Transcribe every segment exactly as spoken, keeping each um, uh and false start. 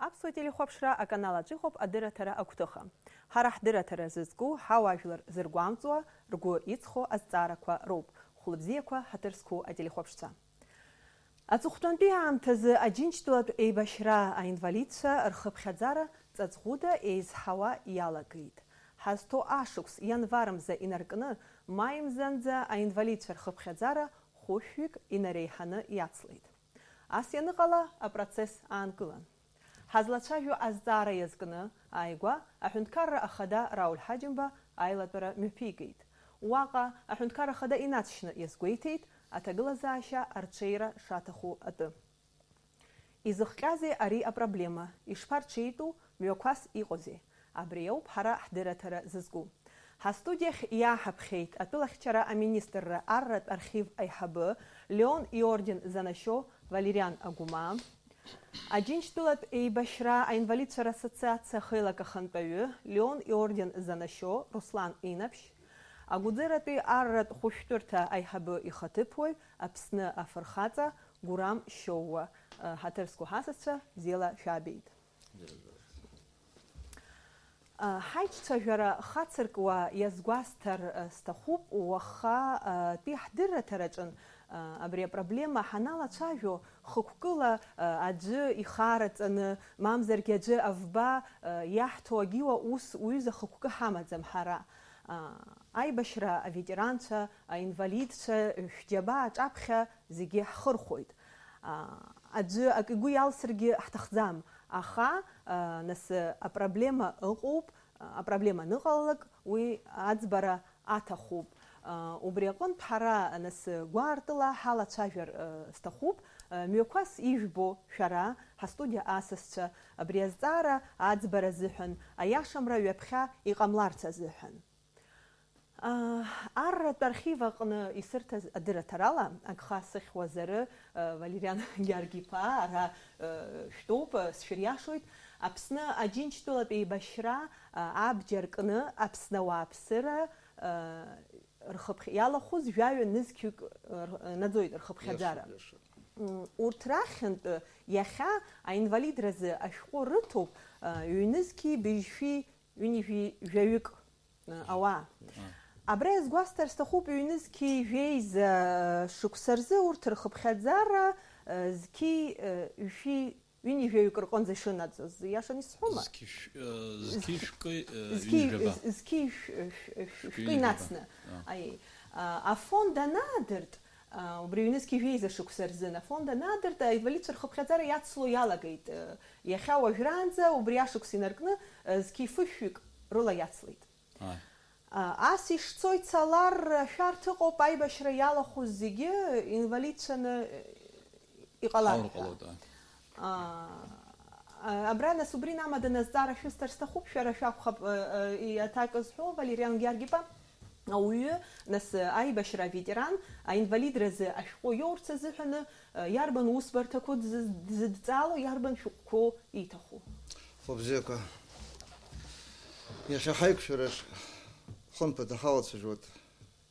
Аԥсуа телехәаԥшра аканал аҿы иҟоуп адырраҭара агәҭыха. Ҳара ҳдырраҭара зызку, ҳауаажәлар зыргәамҵуа, ргәы иҵхо азҵаарақәа роуп. Хәлыбзиақәа, ҳаҭыр зқәу ателехәаԥшцәа. Аҵыхәтәантәи аамҭазы Аџьынџьтәылатә еибашьра аинвалидцәа рхыԥхьаӡара ҵаҵӷәыда еизҳауа иалагеит. Ҳазҭоу ашықәс ианвар мза инаркны, маи мзанӡа аинвалидцәа рхыԥхьаӡара хәышәҩык инареиҳаны иацлеит. Ас ианыҟала, апроцесс аанкылан. Ҳазлацәажәо азҵаара иазкны, ааигәа аҳәынҭқарра ахада Рауль Ҳаџьымба аилатәара мҩаԥигеит. Уаҟа аҳәынҭқар ахада инаҵшьны иазгәеиҭеит аҭагылазаашьа арҽеира шаҭаху атәы. Изыхҟьазеи ари апроблема, ишԥарҽеитәу, мҩақәас иҟоузеи? Абри ауп ҳара ҳдырраҭара зызку. Ҳастудиахь иааҳаԥхьеит атәылахьчара аминистрра арратә архив аиҳабы, Леон иорден занашьоу Валериан Агәмаа, Аџьынџьтәылатә еибашьра аинвалидцәа рассоциациа ахеилак ахантәаҩы, Леон иорден занашьоу Руслан Инаԥшь, агәыӡаратәи арратә хәышәтәырҭа аиҳабы ихаҭыԥуаҩ, Аԥсны афырхаҵа Гурам Шьоуа, ҳаҭыр зқәу ҳасасцәа бзиала шәаабеит. Ҳаиҿцәажәара хацыркуа иазгәасҭар сҭахуп, уаха тәи ҳдырраҭараҿын абри апроблема ҳаналацәажәо, хықәкыла аӡәы ихаара ҵаны, мамзаргьы аӡәы авба иаҳҭо агьиуа ус уҩыза хықәкы ҳамаӡам ҳара. Аибашьра аветеранцәа, аинвалидцәа, шәџьабаа аҿаԥхьа зегьы ҳхырхәоит. Аӡәы ак игәы иалсыргьы ҳҭахӡам, аха, нас, апроблема ыҟоуп, апроблема аныҟалалак, уи аӡбара аҭахуп. Убри аҟынтә ҳара, нас, гәаартыла ҳалацәажәар сҭахуп, мҩақәас ижәбо шәара, ҳастудиа асасцәа, абри азҵаара аӡбара азыҳәан, аиашамра ҩаԥхьа иҟамларц азыҳәан. Арратә архив аҟны исырҭаз адырраҭарала, агха сыхьуазары, Валериан Гьаргь-иԥа, ара шәтәоуп, сшәыриашоит, Аԥсны Аџьынџьтәылатә еибашьра абџьар кны Аԥсны ауааԥсыра рхыԥхь-, иалахәыз жәаҩа нызқьҩык р-, наӡоит рхыԥхьаӡара. Иашоуп, иашоуп. Урҭ рахьынтә иахьа аинвалидразы ашәҟәы рыҭоуп ҩнызқьи быжьшәи ҩынҩажәи жәаҩык ауаа. Абра иазгәасҭар сҭахуп, ҩнызқьи жәеиза шықәса рзы урҭ рхыԥхьаӡара зқьи жәшәи ҩынҩажәаҩык рҟынӡа ишынаӡоз, иашаны исҳәома? Зқьи шә-, э, зқьи шәкы, э, зқьи, ҩынҩажәаба. З-, зқьи шә-, шә-, шәкы инацны. Аиеи. Афонд анаадырт, убри ҩнызқьи жәеиза шықәса рзын афонд анаадырт, аинвалидцәа рхыԥхьаӡара иацло иалагеит. Иахьа уажәраанӡа убри ашықәс инаркны, зқьи фышәҩык рыла иацлеит. Ас ишцо ицалар, шәарҭ ыҟоуп, аибашьра иалахәыз зегьы инвалидцәаны иҟалар ҳәа. Аур ҟалоит, аа. Абра, нас, убри намаданы азҵаара шәысҭар сҭахуп, шәара шәакәхап, аҭак зҳәо, Валериан Гьаргь-иԥа, ауаҩы, нас, аибашьра аветеран, аинвалидразы ашәҟәы иоурц азыҳәаны, иарбан усбарҭақәоу дзы-, дзыдҵало, иарбан шәҟәқәоу иҭаху? Хәылбзиақәа. Иахьа ҳаиқәшәараҿ хымԥада ҳалацәажәоит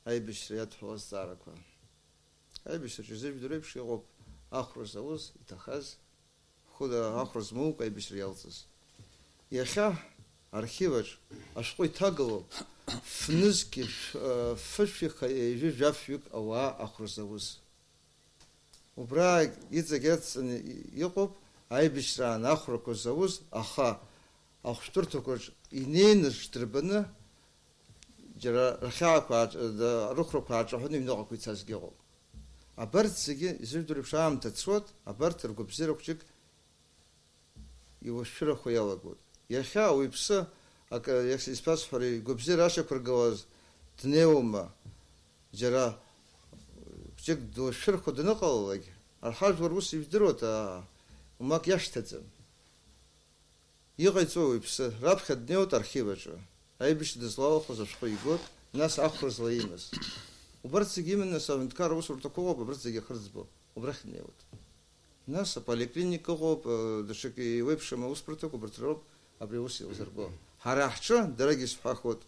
аибашьра иадҳәалаз азҵаарақәа. Аибашьраҿы изыжәдыруа еиԥш иҟоуп ахәра зауз, иҭахаз, хәыда ахәра змоукәа аибашьра иалҵыз. Иахьа архиваҿ ашәҟәы иҭагылоуп фнызқьи ф-, фышәи ха-, ҩажәи жәафҩык ауаа ахәра зауз. Убраагь иҵегь адҵаны иҟоуп аибашьраан ахәрақәа зауз, аха ахәшәтәырҭақәаҿ инеины рҽдырбаны, џьара рхьаақәа ааҿ-, да-, рыхәрақәа ааҿаҳәаны аҩныҟақәа ицазгьы ыҟоуп. Абарҭ зегьы изыжәдыруа еиԥш аамҭа цоит, абарҭ ргәабзиара хәҷык иуашәшәырахо иалагоит. Иахьа ауаҩԥсы, акы, иахьс-, исбасҳәара, игәабзиара ашьақәыргылаз днеиуама? Џьара хәҷык дуашәшәырхо даныҟалалак, арҳажәлар ус ижәдыруеит, аа, умак иашьҭаӡам. Иҟаиҵои уаҩԥсы? Раԥхьа днеиуеит архив аҿы. Аибашьра дызлалахәыз ашәҟәы игоит, нас ахәра злаимаз. Убарҭ зегьы иманы, нас, аҳәынҭқарра аусурҭақәа ыҟоуп, абарҭ зегьы ахырӡбо, убрахь днеиуеит. Нас аполиклиника ыҟоуп, э, даҽакы еиуеиԥшым аусбарҭақәа, убарҭ роуп абри аус еилзырго. Ҳара ҳҿы, дарагьы исҳәахуеит,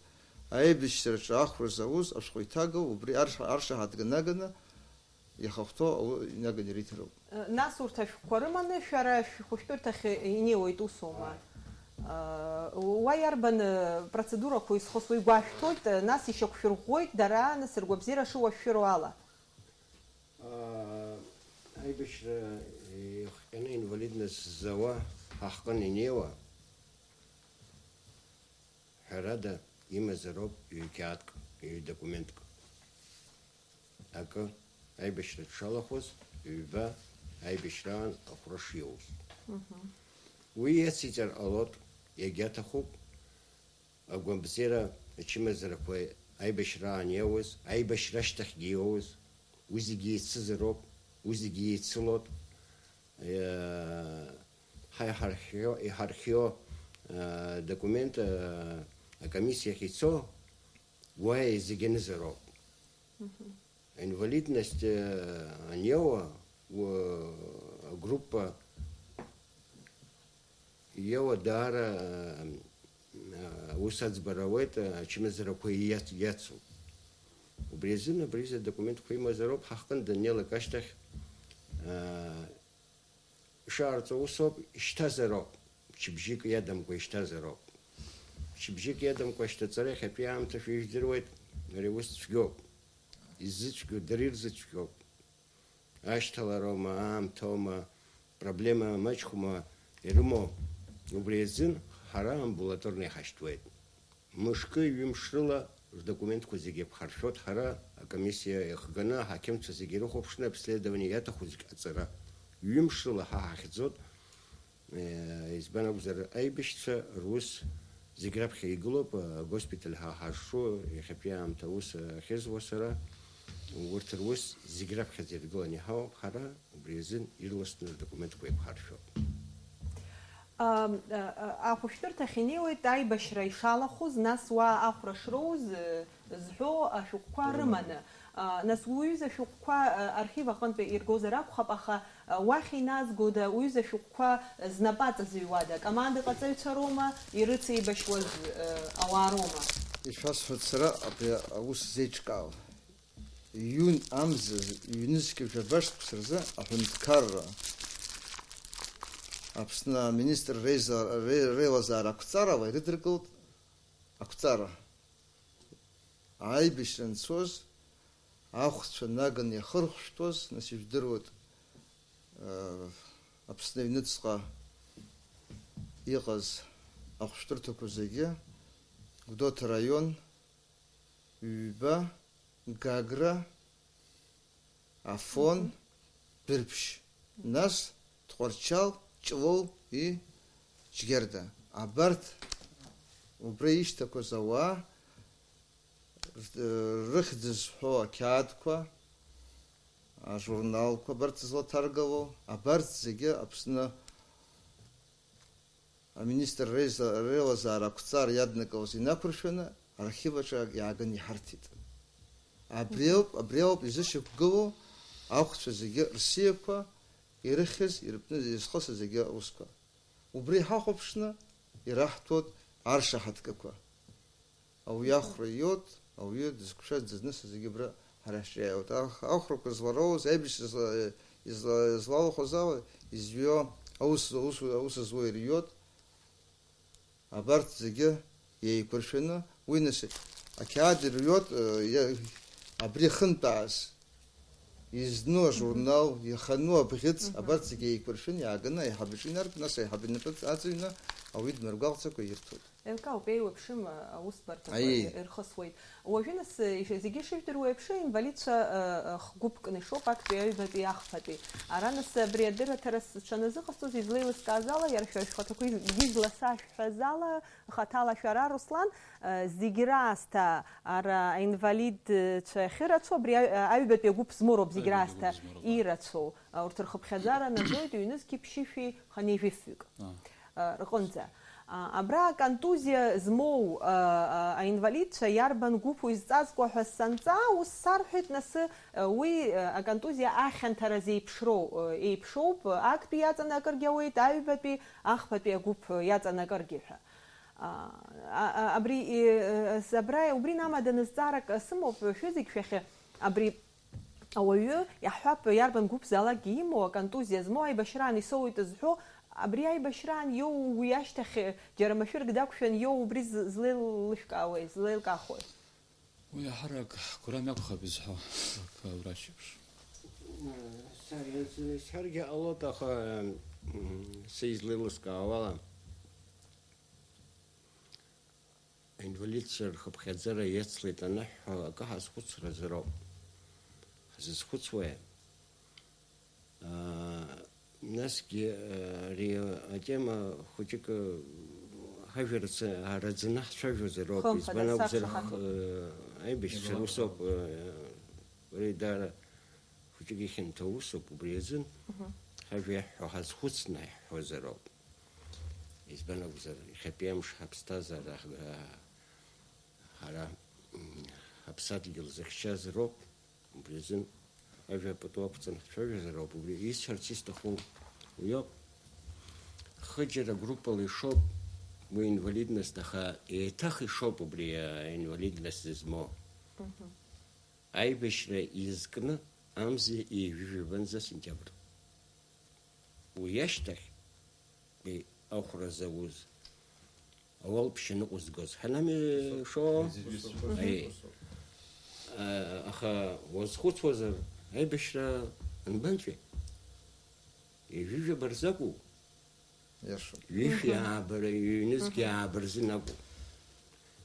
аибашьраҿы ахәра зауз ашәҟәы иҭагоу, убри арш-, аршаҳаҭга наганы, иахахәҭоу ау-, инаганы ириҭароуп. Нас урҭ ашәҟәқәа рыманы шәара шәхәышәтәырҭахь инеиуеит, усоума? Уа иарбан процедурақәоу изхысуа? Игәашәҭоит, нас ишьақәшәырӷәӷәоит дара, нас ргәабзиара шыуашәшәыроу ала. Аибашьра ихҟьаны инвалидность зауа ҳахҟын инеиуа, ҳәарада, имазароуп ҩ-қьаадк, ҩ-документк. Акы, аибашьра дшалахәыз, ҩба, аибашьраан ахәра шиоуз. Уи иациҵар ҟалоит, иагьаҭахуп, агәабзиара ачымазарақәа аибашьраан иоуз, аибашьра ашьҭахьгьы иоуз, уи зегьы еицызароуп, уи зегьы еицылоит. Ҳа иҳархио, иҳархио, э, документ, э, акомиссиахь ицо, уа зегьы анызароуп. Инвалидность, э, анеиуа, у-, агруппа иеиуа даара, э, э, ус аӡбара ауеит, э, ачымазарақәа иац-, иацуп. Убри азын абри изы адокументқәа имазароуп, ҳахҟын даннеилак ашьҭахь, э, Ишаарҵо усоуп, ишьҭазароуп, мчыбжьык иадамкәа ишьҭазароуп. Мчыбжьык иадамкәа ашьҭаҵара иахьатәи аамҭа шәижәдыруеит, ари ус цәгьоуп. Иззыцәгьоу дара ирзыцәгьоуп. Ашьҭалароума, аамҭоума, проблема маҷхәма ирымоу, убри азын ҳара амбулаторно иҳашьҭуеит. Мышкы, ҩымш рыла рдокументқәа зегьы ԥхаршәоит ҳара, акомиссиа иахганы аҳақьымцәа зегьы ирыхәаԥшны обследование иаҭаху зегь ҟаҵара. Ҩымш рыла ҳа ҳахьӡоит, э, избан акәзар, аибашьцәа рус зегь раԥхьа игылоуп, агоспиталь ҳа ҳазҿу, иахьатәи аамҭа аус ахьызуа сара, урҭ рус зегь раԥхьаӡа иргыланы иҳауп ҳара. Убри азын ирласны рдокументқәа еиқәҳаршәоит. Ам, а, а, ахәышәтәырҭахь инеиуеит аибашьра ишалахәыз, нас уа ахәра шроуз, э, зҳәо ашәҟәқәа Рыманы. Рыманы. А, нас уҩыза шәҟәқәа, а, архив аҟынтәи иргозар акәхап, аха, а, уахь иназгода, уҩыза шәҟәқәа знапы аҵазыҩуада? Акоманда ҟаҵаҩцәа роума, ирыцеибашьуаз, э, ауаа роума? Ишәасҳәоит сара абри аус зеиҿкаау. Июнь амза ҩнызқьи жәаба шықәса рзы аҳәынҭқарра Аԥсны аминистр реиза-, ре-, реилазаара ақәҵарала ирыдыркылт ақәҵара. Аибашьра анцоз, ахәцәа наганы иахырхәшәтәуаз, нас ижәдыруеит, э, Аԥсны аҩныҵҟа иҟаз ахәшәтәырҭақәа зегьы, Гәдоуҭа араион, Ҩба, Гагра, Афон, Мгм. Дәырԥшь, нас Тҟәарчал, Ҷлоу и Џьгьарда. Абарҭ убра ишьҭақәаз ауаа р-, рыхьӡ зҳәо ақьаадқәа, ажурналқәа, абарҭ злаҭаргыло, абарҭ зегьы Аԥсны Аминистр реиза-, реилазаара ақәҵара иаднакылаз инақәыршәаны архив аҿы иааганы иҳарҭеит. Абри ауп, абри ауп изышьақәгылоу ахәцәа зегьы рсиақәа ирыхьыз, ирыԥны изхысыз зегьы аусқәа. Убри ҳахәаԥшны ираҳҭоит аршаҳаҭгақәа. Ауаҩы ахәра иоуеит, ауаҩы дызқәшәаз, дызнысыз зегьы абра ҳара ҳҿы иааиуеит. Ах-, ахәрақәа злароуз, аибашьра зла-, изла-, излалахәыз ала изҩуа аус, аус, аус зуа ирҩуеит. Абарҭ зегьы еиқәыршәаны, уи нас ақьаад ирҩуеит, э, иа-, абри хынтәааз изну ажурнал, ихану абӷьыц, Мгм. абарҭ зегьы еиқәыршәаны иааганы аиҳабаҿы инарк, нас аиҳаб инапы аҵыҩны ауаҩы днаргәаҟӡакәа ирҭоит. Еилкаауп, еиуеиԥшым аусбарҭақәа Аиеи. ирхысуеит. Уажәы нас, ишь-, зегьы ишыжәдыруа еиԥш, аинвалидцәа, э, э, хгәыԥ кны ишоуп, актәи, аҩбатәи, ахԥатәи. Ара нас абри адырраҭара сҽаназыҟасҵоз, излеилыскааз ала, иара шәа-, шәхаҭақәа из-, изласашәҳәаз ала, хаҭала шәара, Руслан, э, зегь раасҭа ара аинвалидцәа ахьырацәоу, абри аҩ-, аҩбатәи агәыԥ змоуроуп зегь Аҩбатәи раасҭа агәыԥ змоуроуп, а. ирацәоу. Урҭ рхыԥхьаӡара наӡоит ҩнызқьи ԥшьышәи хынҩажәи фҩык, Аа. а, рҟынӡа. А, абра аконтузиа змоу, а, а, аинвалидцәа иарбан гәыԥу изҵазкуа ҳәа санҵаа, ус сарҳәеит, нас, а, уи, а, аконтузиа ахьанҭара зеиԥшроу, а, еиԥшоуп, актәи иаҵанакыргьы ауеит, аҩбатәи, ахԥатәи агәыԥ иаҵанакыргьы ҳәа. А, а, а, абри, э, э, с-, абра, убри намаданы зҵаарак сымоуп, шәызегь шәахьы абри Ауаҩы иаҳҳәап, иарбан гәыԥзаалакгьы имоу, аконтузиа змоу, аибашьраан исоуеит зҳәо, абри аибашьраан иоуа, уи ашьҭахь џьара машәырк дақәшәан иоуа, убри з-, злеилышәкаауеи, злеилкаахои? Уи иаҳарак гәырам иакәхап изҳәо, акы аврач еиԥш. Са-, саргьы ҟалоит, аха, м, са излеилыскаауала, аинвалидцәа рхыԥхьаӡара иацлеит аныҳәа акы ҳазхәыцразароуп. Ҳзызхәыцуеи? Аа, насгьы, аа, ари атема хәыҷык, аа, ҳажәа рацы-, аараӡаны ҳцәажәозароуп. Хымԥада, избан акәзар, сақәшаҳаҭуп. Х-, аибашьцәа русоуп, аа, уи даара хәыҷык ихьанҭоу усуп, убри азын Мгм. ҳажәа иаҳҳәо ҳазхәыцны иаҳҳәозароуп. Избан акәзар, иахьатәи амш ҳаԥсҭазаара, аа, ҳара, м, ҳаԥсадгьыл зыхьчаз роуп. Убри азын ажәа пату ақәҵаны ҳцәажәозар ауп, убри исҳәарц исҭаху уиоуп. Хыџьара группала ишоуп уи инвалидность, аха еиҭах ишоуп убри аинвалидность зызмоу. Мгм. Аибашьра изкны амза ҩажәи жәабанӡа сентиабр. Уи ашьҭахь, Ахәра зауз, ауалԥшьа ныҟәызгоз ҳанами шо? Аиеи. А, аха уазхәыцуазар, аибашьра анбанҵәеи? Ҩажәижәаба рзы акәу? Иашоуп. Ҩышәи Мгм. ааба, ҩнызқьи Мгм. ааба рзын акәу?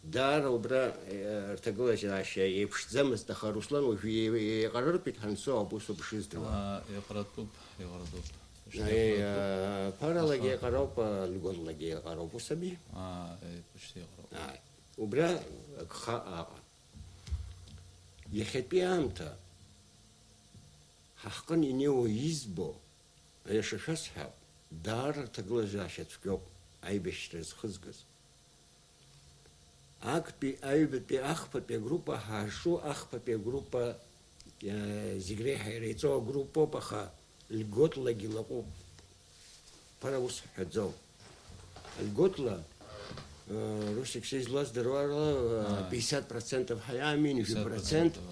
Даара убра, э, рҭагылазаашьа еиԥшӡамызт, аха Руслан уажәы е-, еиҟарартә иҭҳанцо ауп усоуп ишыздыруа. Аа, еиҟаратәуп, еиҟаратәуп. Аи, еиҟаратәуп. Э, ԥаралагьы Аха еиҟароуп, э, льготлагьы еиҟароуп, ус ами? Аа, э, почти еиҟароуп. Ааи. Убра агха аҟан. Иахьатәи аамҭа ҳа ҳҟны инеиуа избо, аиаша шәасҳәап, даара рҭагылазаашьа цәгьоуп аибашьра зхызгаз. Актәи аҩбатәи ахԥатәи агруппа ҳашу, ахԥатәи агруппа, э, зегь реиҳа иреиҵоу агруппоуп, аха льготлагьы лаҟәуп. Ԥара ус ҳҳәаӡом. Льготла, э, Русик, сизлаздыруа ала, э, Аа. пятьдесят процентов ҳаиаами, ҩажәи процент. Пятьдесят процентов,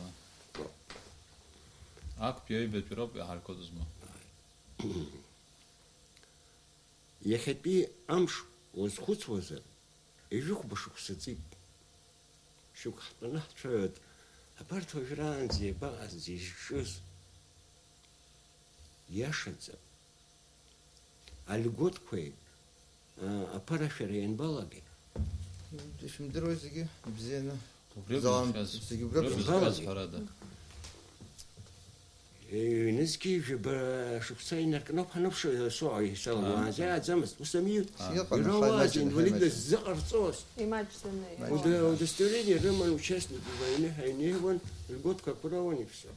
аа. Актәи аҩбатәи роуп иаҳа льгот змоу. Иахьатәи амш уазхәыцуазар, ҩажәихәба шықәса ҵит. Шьоук ҳтәаны ҳцәажәоит, абарҭ уажәраанӡа иабаҟаз, изҿыз? Иашаӡам. Алиготқәеи, а, аԥарашәара ианбалагеи? Ишәымдыруеи зегьы ибзианы? Убри Залан, акәын зегьы убри акәын. Убри акәын, ҳәарада. Ҩнызқьи жәаба шықәса инаркны ауп ҳаныԥшуа, сыҟоу исалам Аа. уаанӡа иааӡамызт. Ус ами, Иҟан, аха ирауааз имаҷын, инвалидность имаҷын. зыҟарҵоз. Имаҷӡаны. Имаҷын. Уда-, удостоверение рыман участник войны ҳәа инеиуан, льготқәак роуан и всё.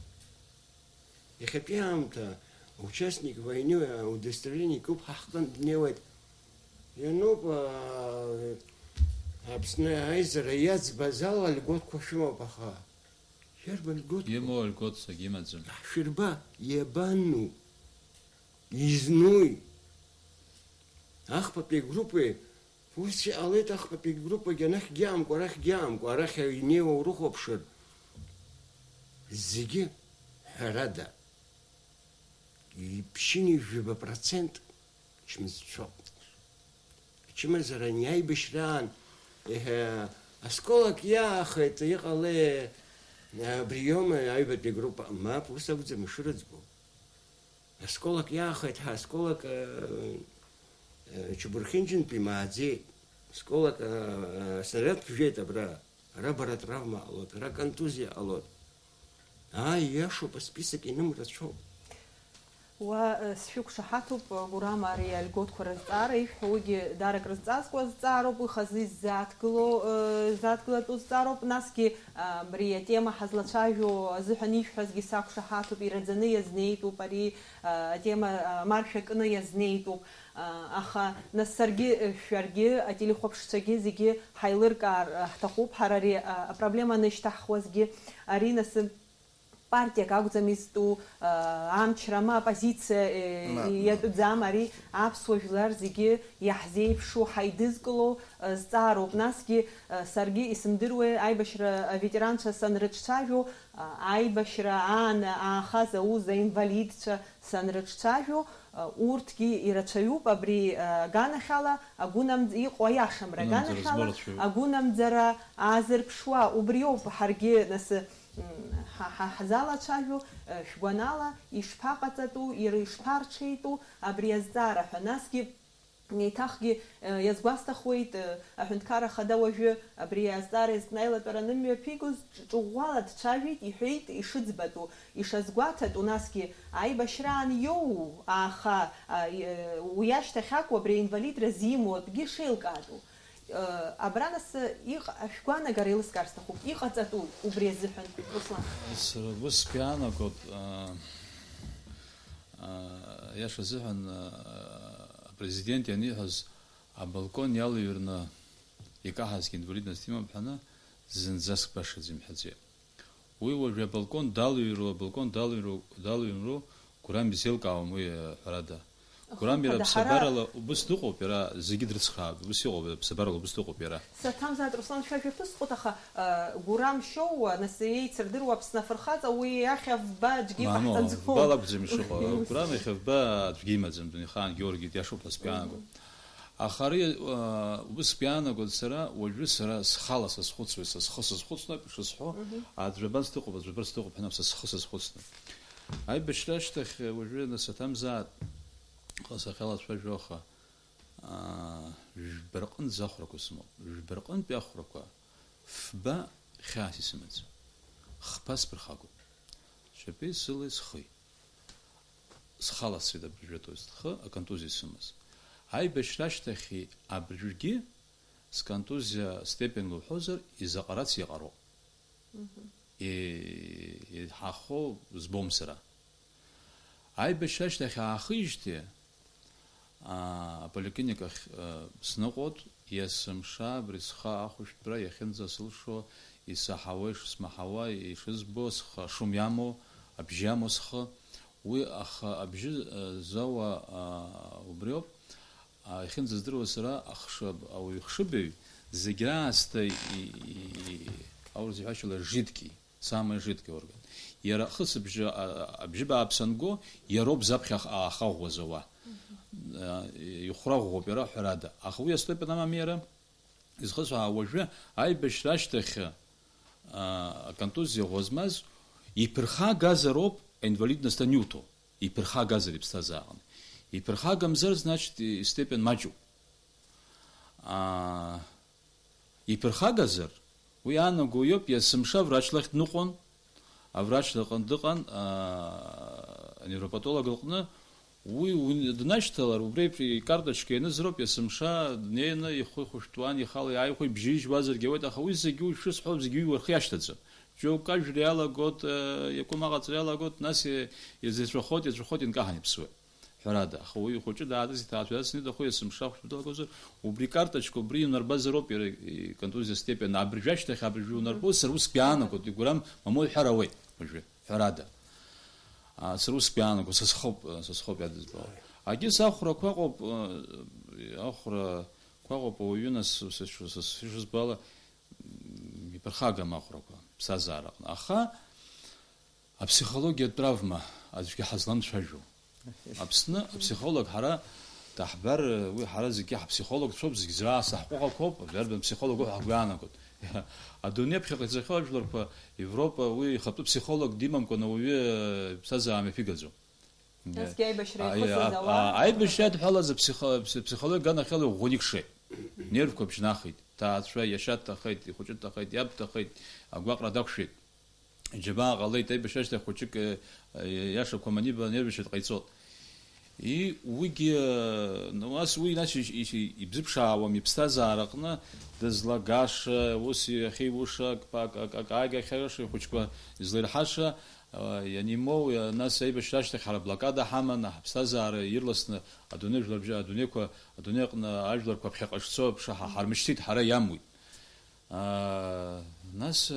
Иахьатәи аамҭа участник войны удостоверение куп ҳа ҳҟынтә днеиуеит. Иануп, аа, Аԥсны аизара иаӡбаз ала льготқәа шәымоуп, аха Иарбан льготқәа? Имоу льготқәак имаӡам. Ҳшәырба, иабану? Изнуи? Ахԥатәи агруппеи, ус иҟалеит, ахԥатәи агруппагьы анахьгьы амкәа, арахьгьы амкәа, арахь инеиуа урыхәаԥшыр, зегьы, ҳәарада, ԥшьынҩажәаба процент чмазцәоуп. Ачымазара ани аибашьраан, еҳе, осколок иаахеит, иҟалеи, абри иоума аҩбатәи агруппа? Мап, ус акәӡам ишырыӡбо. Осколок иаахеит ҳәа, осколок, э, э, Чебурхинџьынтәи имааӡеит. Осколок, э, э, снаряд ԥжәеит абра. Ара бара травма ҟалоит, ара контузиа ҟалоит. Ааи, иашоуп, асписок иным рацәоуп. Уа, э, сшәықәшаҳаҭуп, э, Гурам, ари альготқәа рызҵаара, ишәҳәо уигьы даара акрызҵазкуа зҵаароуп, уи хазы иззааҭгыло, э, иззааҭгылатәу зҵаароуп, насгьы, а, абри атема ҳазлацәажәо азыҳәан ишәҳәазгьы сақәшаҳаҭуп, ираӡаны иазнеитәуп ари, а, атема, а, маршәа кны иазнеитәуп. Аха, нас, саргьы, шәаргьы, ателехәаԥшцәагьы зегьы ҳаилыркаар ҳҭахуп, ҳара ари апроблема анышьҭаҳхуазгьы, ари нас Партиак акәӡам изтәу, а, амчра ма оппозициа, э, Мап, мап. Иатәӡам, ари аԥсуа жәлар зегьы иаҳзеиԥшу, ҳаидызкыло, э, зҵаароуп. Насгьы, э, саргьы исымдыруеи, аибашьра аветеранцәа санрыҿцәажәо, а, аибашьра аан аахаз аус аинвалидцәа санрыҿцәажәо, а, урҭгьы ирацәаҩуп абри, а, аганахьала, агәынамӡ-, иҟоу аиашамра Агәынамӡара аганахьала, змоу рацәаҩуп. Агәынамӡара аазырԥшуа, убриоуп ҳаргьы нас, м, ҳа-, ҳа-, ҳзалацәажәо, э, шәгәанала, ишԥаҟаҵатәу, ира ишԥарҽеитәу абри азҵаара ҳәа, насгьы еиҭахгьы, э, иазгәасҭахуеит, э, аҳәынҭқарра ахада уажәы абри азҵаара иазкны аилатәара анымҩаԥигоз ҿ-, ҿыӷәӷәала дцәажәеит, иҳәеит ишыӡбатәу, ишазгәаҭатәу, насгьы аибашьраан иоу ааха, а, и-, э, уи ашьҭахь акәу абри аинвалидра зимоу атәгьы шеилкаатәу. Э, абра нас, э, иҟ-, ашәгәанагара еилыскаар сҭахуп, иҟаҵатәу убри азыҳәан, Руслан? Сара ус сгәы иаанагоит, а, а, иаша азыҳәан, а, апрезидент ианиҳәоз, абалкон иалыҩрны икаҳазгьы инвалидность имоуп ҳәаны, зынӡаск башаӡа имҳәаӡеит. Уи уажәы абалкон далыҩруа, абалкон далыҩруа, далыҩнроу Гәырам изеилкаауам уи, э, ҳәарада. Гәырам иара хымԥада, ҳара ԥсабарала убыс дыҟоуп, иара зегьы дрыцхраап, убыс иҟоуп, ԥсабарала убыс дыҟоуп иара. Саҭамзааит, Руслан, шәажәа ԥысҟоит, аха, э, Гәырам Шьоуа, нас еицырдыруа Аԥсны афырхаҵа, уи иахь авба аӡәгьы Мамоу, иваҳҵаӡом. Вба лакәӡам ишыҟоу. Гәырам иахь авба аӡәгьы имаӡам, дунеихаан Георги диашоуп ҳәа сгәы иаанагом. Мгм. Аха ари, э, убыс сгәы иаанагоит сара, уажәы сара схала сазхәыцуеит, са схы сазхәыцны, ишысҳәо, Мгм. аӡә абас дыҟоуп, аӡә абас дыҟоуп ҳәа, са схы сазхәыцны. Аибашьра ашьҭахь, уажәы нас аҭамзааит, ха сахьалацәажәо, аха, аа, жәба рҟынӡа ахәрақәа сымоуп. Жәба рҟынтәи ахәрақәа фба хьаас исымаӡам. Хԥа сԥырхагоуп. Шьапеи сылеи схи. Схала сцеит абыржәы атост. Схы аконтузиа сымаз. Аибашьра ашьҭахьи абыржәгьы сконтузиа степенла уҳәозар, изаҟарац иаҟароуп. Мгм. И-, иҳахо збом сара. Аибашьра ашьҭахь аахижьҭеи, аа, аполиклиникахь, э, сныҟәоит, есымша абри схы ахәышәтәра иахьынӡасылшо, исаҳауа, ишсмаҳауа, ишызбо, схы ашум иамоу, абжьы иамоу схы, уи аха абжьы, э, зауа, аа, убриоуп. А, иахьынӡаздыруа сара ахшыб-, ауаҩы хшыбаҩ, зегь раасҭа и-, и-, и-, аурыс иҳәашьала жидкий, самый жидкий орган. Иара ахысыбжьы, а, а, абжьы бааԥс анго, иароуп заԥхьа ах-, аахаӷәӷәа зауа. А, ихәраӷәӷәоуп иара ҳәарада. Аха уи астепен амам иара, изхысҳәаауа уажәы аибашьра ашьҭахь, а, аконтузиа ӷәӷәа змаз, иԥырхагазароуп аинвалидность аниуҭо. Иԥырхагазар иԥсҭазаараҟны. Иԥырхагамзар, значит, истепен маҷуп. Аа, иԥырхагазар, уи аанаго иоуп, есымша аврач лахь дныҟәон, аврач лаҟны дыҟан, аа, аневропатолог лҟны, уи, уи днашьҭалар, убри еиԥш икарточка ианыз роуп, есымша днеины ихы хәышәтәуан, ихала иааихәеит, бжьы ижьуазаргьы ауеит, аха уи зегьы, уи шысҳәо, зегьы уи уархы иашьҭаӡам. Џьоук ажәра иалагоит, э, иакәым аҟаҵара иалагоит, нас и-, иазеицәахоит, иацәахоит, инкаҳан иԥсуеит. Ҳәарада, аха уи ихәыҷы даатәаз иҭаацәа ацны дахо есымша ахәшәтәы далагозар, убри карточка, убри инарбазароуп иара иконтузиа степен, абыржәы ашьҭахь абыржәы унарбо, сара усгьы иаанагоит, игәырам, мамоу иҳәар ауеит, уажәы, ҳәарада. А, сара усгьы иаанагоит, са схоуп, са схоуп иадызбало. Агьыс ахәрақәа ыҟоуп, э, ахәрақәа ыҟоуп ауаҩы, нас, са сшызбало, иԥырхагам ахәрақәа, ԥсҭазаараҟны. Аха апсихологиатә травма аӡәгьы ҳазламцәажәо. Аԥсны апсихолог ҳара даҳбар, уи ҳара зегьы ҳапсихологцәоуп, зегь зраа саҳҟәыҟақәоуп, иарбан психологу ҳәа ҳгәы иаанагоит. Адунеи аԥхьаҟа ицахьоу ажәларқәа, Европа, уи ихатәы психолог димамкәан ауаҩы ԥсҭазаара мҩаԥигаӡом. Насгьы аибашьра А, еихысыз а, ауаа а, аибашьра адҳәалаз аԥсихо-, аԥс-, аԥсихологиа аганахьала ӷәӷәаны икшеит. Нервқәа бжьнахит. Ҭаацәа, иашьа дҭахеит, ихәыҷы дҭахеит, иаб дҭахеит, агәаҟра дақәшәеит. Џьабаа ҟалеит, аибашьра ашьҭахь хәыҷык, э, э, иашақәа маниба нервышьа дҟаиҵоит. И, уигьы, э, ну, ас уи, нас, ишь-, ишь-, ибзыԥшаауам иԥсҭазаараҟны дызлагаша, ус иахьиуша, ак, ак, ак, ак аагахьаша, ихәыҷқәа излаирҳаша, Ианимоу, нас аибашьра ашьҭахь ҳара аблокада ҳаман, ҳаԥсҭазаара ирласны адунеи жәлар бжьа-, адунеиқәа, адунеи аҟны ажәларқәа ԥхьаҟа шцо аԥша ҳа-, ҳармышьҭит, ҳара иамуит. Нас,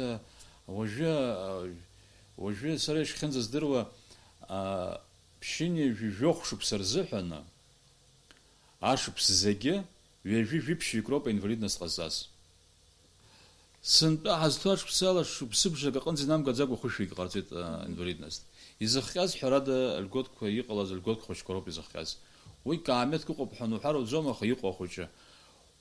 уажәы, Уажәы сара ишхьынӡаздыруа, а, ԥшьынҩажәи жәохә шықәса рзыҳәаны, ашықәс зегьы ҩажәи жәиԥшьҩык роуп аинвалидность ҟазҵаз. Сынтәа ҳазҭоу ашықәсала шықәсыбжак аҟынӡа инамгаӡакәа хәышәҩык ҟарҵеит, а, инвалидность. Изыхҟьаз, ҳәарада, льготқәа иҟалаз, льготқәа хәыҷқәа роуп изыхҟьаз. Уи каамеҭк ыҟоуп ҳәа уҳәар ауӡом, аха иҟоу ахәыҷы.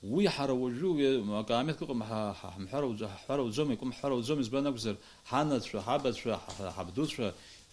Уи ҳара уажәы уи акаамеҭк ыҟам ҳа-, ҳа-, ҳамҳәар ауӡ-, ҳҳәар ауӡом, икәым ҳҳәар ауӡом, избан акәзар, ҳанацәа, ҳабацәа, ҳа-, ҳабдуцәа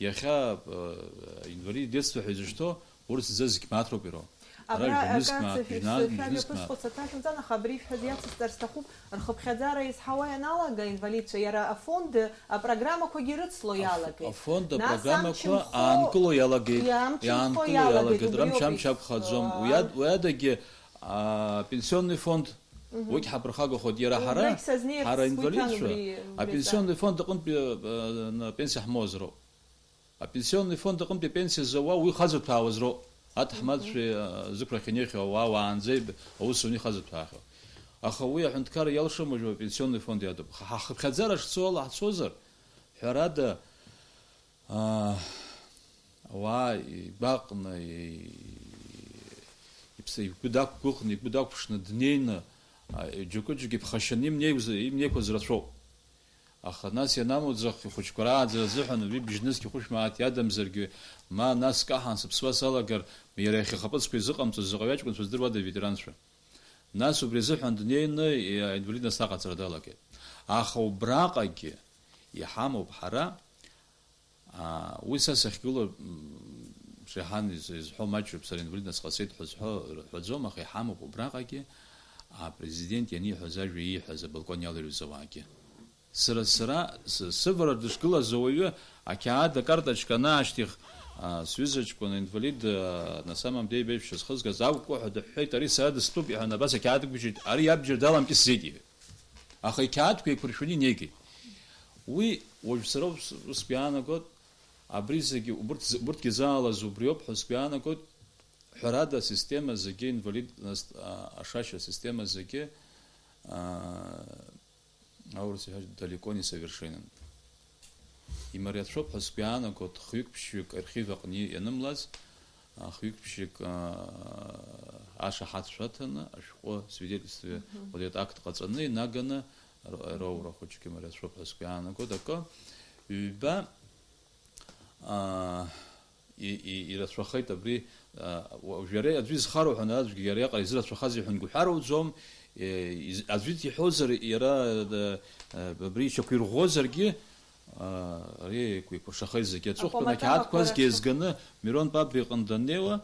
иахьа, э, инвалид детство ҳәа изышьҭоу, урҭ зегь мааҭ роуп ироу. Ара Абра жәа-нызқь акы мааҭ, аццышә жәна-, шәа-, жәа-нызқь мҩаԥысхәыц мааҭ. Аҭак шәымҵан, аха абри ишәҳәаз иацысҵар сҭахуп, рхыԥхьаӡара изҳауа ианалага, инвалидцәа, иара афонд апрограммақәагьы рыцло Аф-, иалагеит. Афонд Нас апрограммақәа амчымхо аанкыло иалагеит, иа-, амчымхо иаанкыло иалагеит, иалагеит, рымч амч умчымхо, акәхаӡом. Уи ад-, уи адагьы, а, пенсионный фонд, Мгм. уигь ҳаԥырхагахоит. Иара ҳара, Убрагь сазнеирц ҳара сгәы иҭан инвалидцәа, убри, убри апенсионный азы. Фонд аҟынтәи, а, а, пенсиа ҳмоуазароуп. Апенсионный фонд аҟынтәи апенсиа зауа уи хазырҭәаауаз роуп. Аҭаҳмадцәеи, а, зықәрахь инеихьоу ауаа уаанӡа иб-, аус зуны ихазырҭәаахьоу. Аха уи аҳәынҭқарра иалшом уажәы апенсионный фонд иадуп. Ҳа-, ҳахыԥхьаӡара шцо ала ҳцозар, ҳәарада, а, ауаа игәаҟны, и-, иԥсы, игәы дақәгәыӷны, игәы дақәԥшны днеины, а, џьоукы-џьоукы иԥхашьаны имнеиуз-, имнеиқәаз рацәоуп. Аха нас ианамуӡах ихәыҷқәа рааӡара азыҳәан уажәы бжьнызқь хәышә мааҭ иадамзаргьы, ма нас каҳан сыԥсуа салагар, иара иахьа ихаԥыцқәа изыҟамҵоз заҟаҩы аҷкәынцәа здыруада, аветеранцәа? Нас убри азыҳәан днеины, и-, аинвалидность аҟаҵара далагеит. Аха убраҟагьы иҳамоуп ҳара, аа, уи са сахьгылоу, м, шеиҳан из-, изҳәо маҷуп, сара инвалидность ҟасҵеит ҳәа зҳәо рҳәаӡом, аха иҳамоуп убраҟагьы, апрезидент ианиҳәаз ажәа ииҳәаз абалкон иалаҩыз ауаагьы. Сара, сара, сы-, сывара дышгылаз ауаҩы, ақьаад акарточка анаашьҭих, а, сҩыза ҷкәын инвалид, а, на самом деле, иеиԥш зхызгаз акәкәу ҳәа дыҳәҳәеит, ари сара дыстәуп, иҳәан, абас ақьаад ықәбжьеит, ари иабџьар даламкьысӡеит, иҳәеит. Аха иқьаадқәа еиқәыршәаны инеигеит. Уи, уажә сара ус, ус сгәы иаанагоит, абри зегьы, убырҭ з-, убырҭгьы заалаз убриоуп ҳәа сгәы иаанагоит, ҳәарада, асистема зегьы, инвалидность, а, ашашьа асистема зегьы, а, аурыс иҳәаз, далеко не совершенен. Имариацәоуп ҳәа сгәы иаанагоит, хҩык-ԥшьҩык архив аҟны ианымлаз, а, хҩык-ԥшьҩык, а, ашаҳаҭцәа аҭаны, ашәҟәы, свидетельстве, Мгм. вот этот акт ҟаҵаны, инаганы, р-, роура хәыҷык имариацәоуп ҳәа сгәы иаанагоит. Акы, ҩба, а, и-, и-, ирацәахеит абри, а, уажә иара аӡәы изхароу ҳәа аӡәгьы иара иаҟара изырацәахазеи ҳәа нгәыҳәароуӡом, е, из-, аӡәы иҳәозар, иара, э, э, абри ишьақәирӷәӷәозаргьы, а, ари еиқәиршахеит зегьы. Аҵыхәтәаны Акәамаҵамақәа ақьаадқәа зегьы рацәа. Зганы, Мирон Папба иҟны даннеиуа,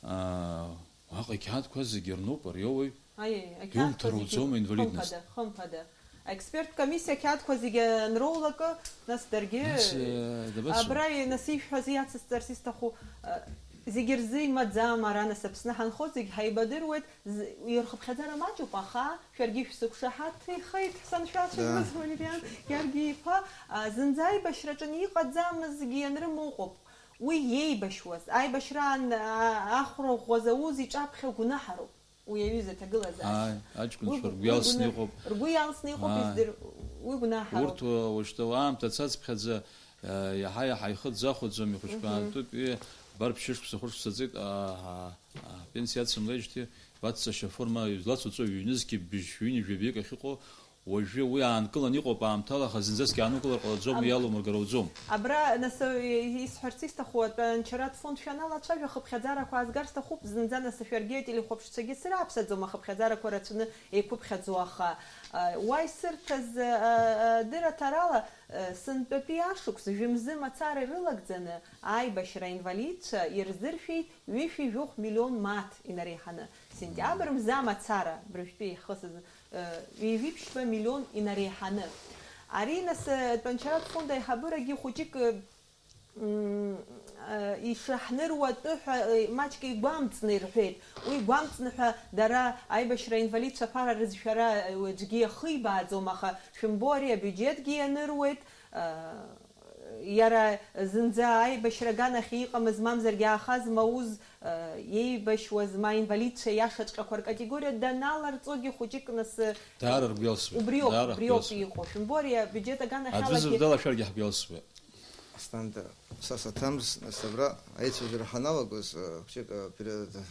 а, уаҟа ақьаадқәа зегьы рнуп, ари иоуеи? Аиеи, ақьаадқәа Илымҭар зегьы уӡом аинвалидность. Хымԥада, хымԥада. Аексперттә комиссиа ақьаадқәа зегьы анроулакы, нас даргьы, Нас, э, дабацо? Абра, нас ишәҳәаз иацысҵарц исҭаху, э, зегьы рзы имаӡам, ара нас Аԥсны ҳанхо зегь ҳаибадыруеит, з-, ирхыԥхьаӡара маҷуп, аха шәаргьы шәсықәшаҳаҭхеит, ҳсаншәацәа Да. Гәызманриан Георги-иԥа, а, зынӡа аибашьраҿы иҟаӡамызгьы ианрымоу ыҟоуп. Уи иеибашьуаз, аибашьраан, а, ахәра ӷәӷәа зауз иҿаԥхьа гәнаҳароуп. Уи аҩыза аҭагылазаашьа. Ааи, аҷкәынцәа Уи гәы-, ргәы уи иалсны гәы-, иҟоуп. Ргәы иалсны иҟоуп, Ааи. Издыр-, уи гәнаҳароуп. Урҭ уа-, уажәшьҭа уаамҭа цацԥхьаӡа, э, иаҳа-иаҳа ихы дзахәаӡом, ихәыҷқәа Мгм. аамҭоуп, ҩы, бар ԥшьышықәса, хәышықәса ҵит, аа, аа, апенсиа ацымлеижьҭеи, баццашьа форма излацуҵо ҩнызқьи быжь ҩынҩажәи жәабаҩык ахьыҟоу, уажәы уи аанкыланы иҟоуп аамҭала, аха зынӡаск иаанукылар ҟалаӡом, Аб-, иалумыргар ауӡом. Абра, нас, э, исҳәарц исҭаху, атәанчаратә фонд шәаналацәажәа, ахыԥхьаӡарақәа аазгар сҭахуп, зынӡа, нас, шәаргьы ателехәаԥшцәагьы срааԥсаӡом, ахыԥхьаӡарақәа рацәаны еиқәыԥхьаӡо, аха, э, уа исырҭаз, э, э, дырраҭарала, э, сынтәатәи ашықәс жәымзы мацара ирылагӡаны, аибашьра аинвалидцәа ирзыршәеит ҩышәи жәохә миллион мааҭ инареиҳаны. Сентиабр мза мацара, абыржәтәи ихысыз, э, ҩажәи ԥшьба миллион инареиҳаны. Ари, нас, э, атәанчаратә фонд аиҳабырагьы хәыҷык, э, м, э, ишаҳныруа атәы ҳәа, э, маҷк игәамҵны ирҳәеит. Уи гәамҵны ҳәа дара аибашьра аинвалидцәа аԥара рызшәара, э, аӡәгьы иахибааӡом, аха шәымбо, ари абиуџьетгьы ианыруеит, э, Иара зынӡа аибашьра аганахь иҟамыз, мамзаргьы аахаз Мауз, э, иеибашьуаз, ма инвалидцәа иашаҵәҟьақәа ркатегориа даналарҵогьы хәыҷык нас, э, Даара ргәы иалсуеит. Убриоуп, Даара убриоуп ҳгәы иалсуеит. Иҟоу. Шәымбо, ари абиуџьет аганахь Аӡәы алагьы зырдала шәаргьы ҳгәы иалсуеит. Асҭанда, са саҭамыз, нас абра аицәажәара ҳаналагоз, э, хәҷык, э, перед, э,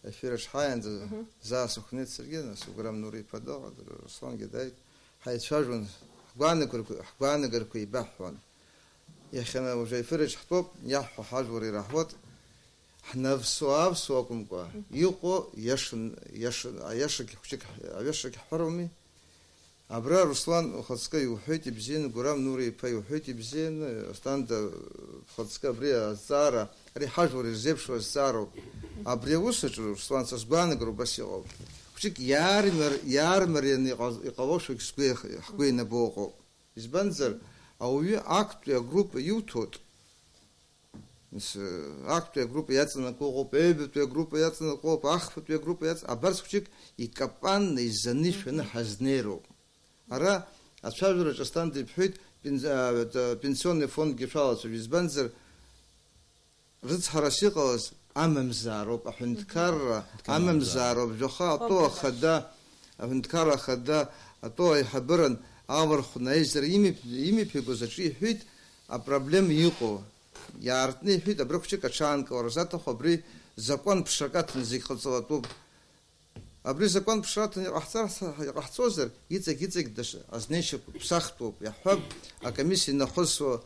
ефир аҿы ҳааиаанӡа Мгм. заа сыхәнеит саргьы, нас Гәырам Нури-иԥа дыҟан, Руслангьы дааит. Ҳаицәажәон, ҳгәаанагарақәа, ҳгәаанагарақәа еибаҳҳәон. Иахьа уже аефир аҿы ҳтәоуп, иаҳҳәо ҳажәлар ираҳауеит. Ҳнавсуа-аавсуа акәымкәа, Мгм. иҟоу иашан, иашан, аиашагь хәҷык, аиашагь ҳҳәароуми. Абра Руслан ухаҵкы иуҳәеит ибзианы, Гәырам Нури-иԥа иуҳәеит ибзианы, Асҭанда ухаҵкы абри азҵаара, ари ҳажәлар ирзеиԥшу азҵаароуп. Абри аус аҿы, Руслан, са сгәаанагара убас иҟоуп. Хәҷык иаармар-, иаармарианы иҟаз-, иҟалошәагь сгәы иах-, ҳгәы инабо ыҟоуп. Избанзар, ауаҩы актәи агруппа иуҭоит, Нас, э, актәи агруппа иаҵанакуа ыҟоуп, ҩбатәи агруппа иаҵанакуа ыҟоуп, ахԥатәи агруппа иаҵ-, абарҭ хәҷык икапанны, изаны ишәаны Мгм. ҳазнеироуп. Ара ацәажәараҿы Асҭанда иҳәеит, пен-, а, т-, пенсионный фондгьы шәалацәажәо, избанзар, рыцҳарас иҟалаз амамзаароуп, аҳәынҭқарра Мгм. амамзаароуп, жәаха атәы Хыԥхьаӡа. ахада, аҳәынҭқарра ахада, атәы аиҳабыран алархәны аизара имип-, имиԥигоз аҿы иҳәеит, апроблема иҟоу. Иаартны иҳәеит, абри хәҷык аҽаанкылара заҭаху, абри закәан ԥшак аҭаны зегь ҟаҵалатәуп. Абри закәан ԥшра аҭаны иҟаҳҵар, иҟаҳҵозар, иҵегь-иҵегь даҽа азнеишьақәа ԥсахтәуп, иаҳҳәап, акомиссиа инахысуа,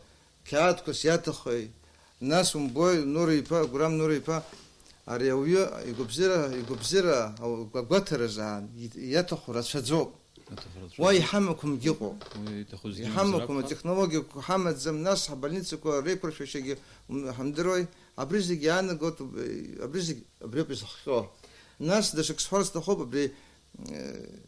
қьаадқәас иаҭахи, нас умбои, Нури-иԥа, Гәырам Нури-иԥа, ари ауаҩы игәабзиара, игәабзиара, агәаҭаразы аан, иаҭаху рацәаӡоуп. Аҭахрацәа Уа иҳамақәамгьы ыҟоуп. Уи иҭахузгьы Иҳамақәам, акымзаракәа. Атехнологиақәа ҳамаӡам, нас ҳабольницақәа реиқәыршәашьагьы, м, ҳамдыруеи, абри зегьы иаанаго, абри зегь, абриоуп изыхҟьо. Нас даҽак сҳәар сҭахуп, абри, э,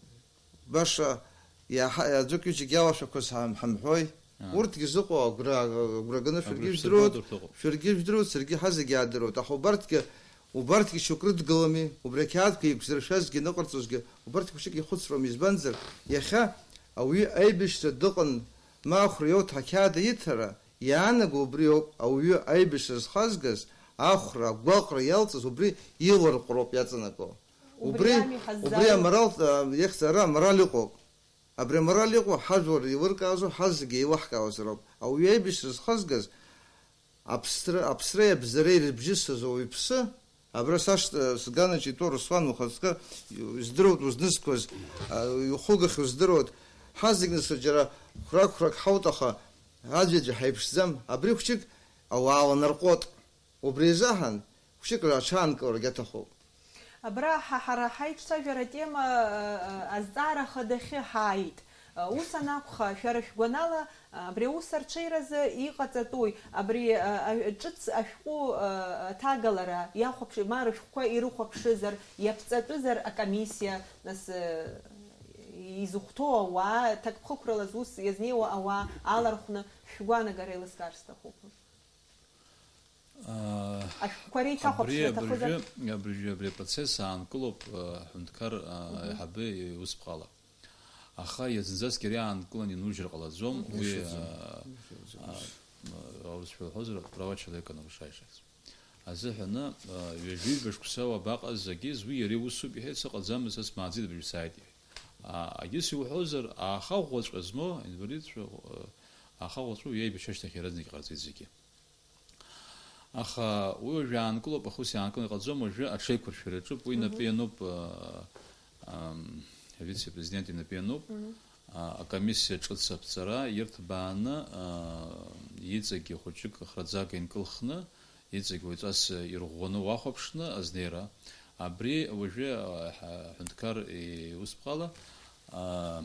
баша иаҳа-, аӡәык-ҩыџьак иалашәақәаз ҳам-, ҳамҳәои. Аа. Урҭгьы зыҟоу агәра, агәра ганы Агәра шәаргьы шәсырбоит жәдыруеит, урҭ ыҟоуп. Шәаргьы жәдыруеит, саргьы ҳазегьы аадыруеит. Аха убарҭгьы Убарҭгьы шьоук рыдгылами, убри ақьаадқәа еиқәзыршәазгьы, ныҟарҵозгьы, убарҭ хәыҷык ихәыцроуми, избанзар, иахьа ауаҩы аибашьра дыҟан, ма ахәра иоуҭ ақьаад аиҭара, иаанаго убри ауп, ауаҩы аибашьра зхазгаз, ахәра, агәаҟра иалҵыз убри иларҟәроуп иаҵанаго. Убри Убри, ами ҳаззааиуа. Убри аморал, а, ихьӡ ара аморал иҟоуп. Абри аморал иҟоу ҳажәлар еилыркаазу, ҳазегьы еилаҳкаауазароуп. Ауаҩы аибашьра зхазгаз, аԥсра, аԥсреи абзареи ирыбжьысыз ауаҩԥсы, абра сашҭа, сганаҿ итәоу Руслан ухаҵкы, издыруеит узнызқәаз, а, иухугахьоу здыруеит. Ҳазегь нас џьара хәрак-хәрак ҳауҭ, аха аӡәаӡәы ҳаиԥшӡам. Абри хәҷык ауаа ланарҟәуеит. Убри изыҳәан, хәҷык аҽаанкыларагьы аҭахуп. Абра ҳа-, ҳара ҳаиҿцәажәара атема, э, э, азҵаара хадахьы ҳааит. Э, ус анакәха, шәара шәгәанала, э, абри аус арҽеиразы иҟаҵатәуи, абри, э, э, ҿыц ашәҟәы, э, аҭагалара иахәаԥш-, ма рышәҟәқәа ирыхәаԥшызар, иаԥҵатәызар акомиссиа, нас, э, изыхәҭоу ауаа, ҭакԥхықәрала зус иазнеиуа ауаа алархәны шәгәаанагара еилыскаар сҭахуп. Аа, Ашәҟәқәа реиҭахәаԥшра абри, аҭахызар? Абыржәы, абыржәы абри апроцесс аанкылоуп, аа, аҳәынҭқар, аа, Мгм. аиҳабы иусԥҟала. Аха иазназаҵәык иара иаанкыланы инужьыр ҟалаӡом, Мгм. уи, Ишаӡом. аа, Ишаӡом. аа, аурысшәа уҳәозар, права человека нарушаешь. Азыҳәаны, аа, ҩажәи жәба шықәса уабаҟаз, агьыс уи иара иусуп, иҳәеит, сыҟаӡамыз, са смааӡеит, абыржәы сааит, иҳәеит. Аа, агьыс иуҳәозар, аахаӷәӷәаҵәҟьа змоу, инвалидцәа, аа, аахаӷәӷәаҵәҟьа уи аибашьра ашьҭахь иаразнак иҟарҵеит зегьы. Аха уи уажәы аанкылоуп, аха ус иаанкыланы иҟаӡом, уажәы аҽеиқәыршәара аҿуп, уи Мгм. инапы иануп, а, ам, авице-президент инапы иануп, Мгм. а, акомиссиа ҿыц аԥҵара ирҭбааны, а, иҵегьы хәыҷык храӡага инкылхны, иҵегь уаҩҵас ирӷәӷәаны уахәаԥшны азнеира, абри уажәы, а, ҳа-, аҳәынҭқар иусԥҟала, а,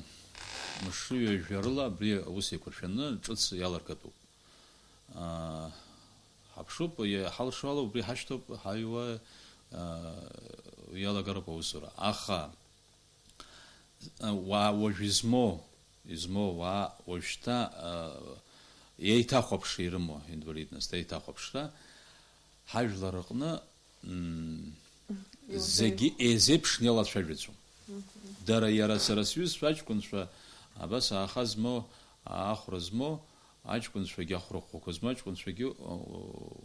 мшы ҩажәа рыла абри аус еиқәыршәаны ҿыц иалыргатәуп. Аа, ҳаԥшуп, иа-, ҳалшо ала убри ҳашьҭоуп, ҳаҩуа, аа, иалагароуп аусура. Аха, а, уаа уажә измоу, измоу уаа уажәшьҭа, аа, еиҭахәаԥшра ирымоу, инвалидность, еиҭахәаԥшра, ҳажәлар рҟны, м, Иуадаҩуп. Зегьы еизеиԥшны иалацәажәаӡом. Мгм. Дара, иара сара сҩызцәа аҷкәынцәа, абас ааха змоу, аахәра змоу, аҷкәынцәагьы, ахәрыхәқәа змоу аҷкәынцәагьы,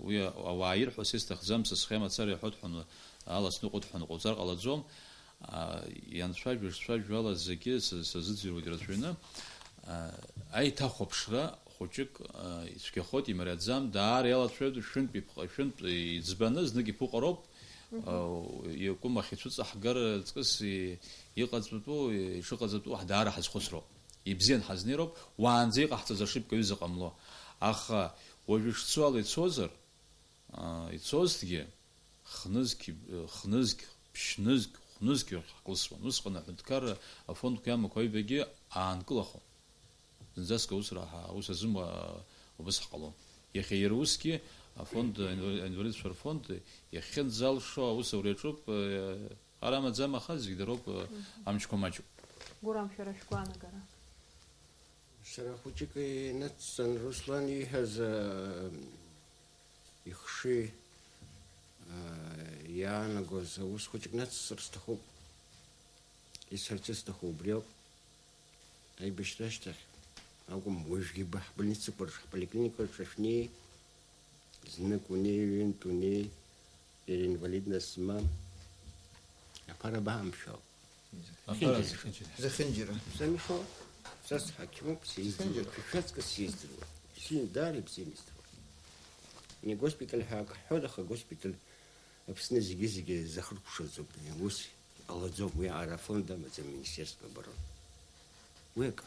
уи ауаа ирҳәо са исҭахӡам, са схы иамацара иаҳәоит ҳәа ала сныҟәоит ҳәа ныҟәоуҵар ҟалаӡом. А, ианцәажәо, шцәажәо ала зегьы са-, сазыӡырҩуеит ирацәаҩны. А, аиҭахәаԥшра Хәыҷык, а, ицәгьахоит, имариаӡам, даара иалацәажәоит, шәынтә ипҟ-, шәынтә иӡбаны, знык иԥуҟароуп, а, икәым ахь ицәыҵаҳгар ҵкыс и-, иҟаҵатәу, ишыҟаҵатәу ҳ-, даара ҳазхәыцроуп. Ибзиан ҳазнеироуп, уаанӡа иҟаҳҵаз ашыпк аҩыза ҟамло. Аха уажә ишцо ала ицозар, а, ицозҭгьы, хнызқь, хнызқь, ԥшьнызқь, хәнызқь ҳкылсуан. Усҟан аҳәынҭқарра афондқәа иамақәа аҩбагьы аанкылахон. Зынӡаск аусура ҳа-, аус азымуа убыс ҳҟалон. Иахьа иара усгьы афонд, аинвал-, аинвалидцәа рфонд иахьынӡалшо аус аура иаҿуп, э, ара амаӡам, аха зегь дароуп, э, амчқәа маҷуп. Гурам, шәара шәгәаанагара? Сара хәыҷык инацҵан Руслан ииҳәаз, э, ихшыҩ, э, иаанагоз аус хәыҷык нацсҵар сҭахуп. Исҳәарц исҭаху убри ауп. Аибашьра ашьҭахь акәым, уажәгьы ба-, ҳбольницақәа рҿы, ҳполиклиникақәа рҿы шәнеи, знык унеи, ҩынтә унеи, иара инвалидность змам. Аԥара баамшәал. Аԥара зехьынџьара. Зехьынџьара. Самихо, са сҳақьымуп, сиздыруа. Зехьынџьара. Шәаҵкыс сиздыруа. Син-, даара ибзианы издыруа. Не госпиталь ҳәа акы ҳҳәоит, аха госпиталь Аԥсны зегьы-зегьы захыркәшаӡом, ус иҟалаӡом, уи арафон дамаӡам Министерство обороны. Уи акы.